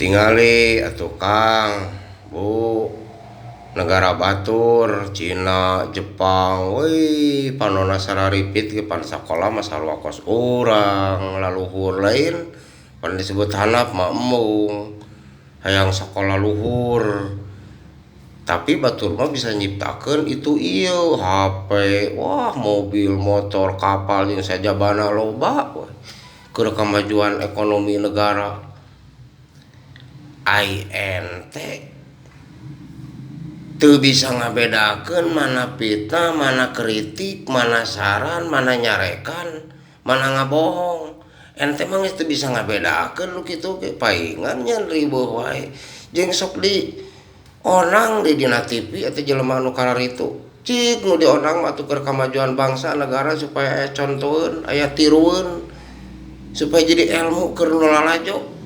Tingali atuh Kang, Bu, negara batur Cina, Jepang, wih panonna sararipit ge pan sakola mah sarua kos urang laluhur lain pan disebut handap mah embung hayang sakola luhur. Tapi batur mah bisa nyiptakeun itu ieu HP, wah mobil, motor, kapal jeung sajabana loba we keur kamajuan ekonomi negara. Ai ente teu bisa ngabedakeun mana fitnah, mana kritik, mana saran, mana nyarekan, mana ngabohong. Ente mah geus teu bisa ngabedakeun nu kitu ge paingan nya riweuh wae. Jeung sok di onang di dina TV eta jelema nu kararitu. Cik nu dionang mah atuh keur kamajuan bangsa negara supaya aya contoheun, aya tirueun supaya jadi ilmu keur nu lalajo.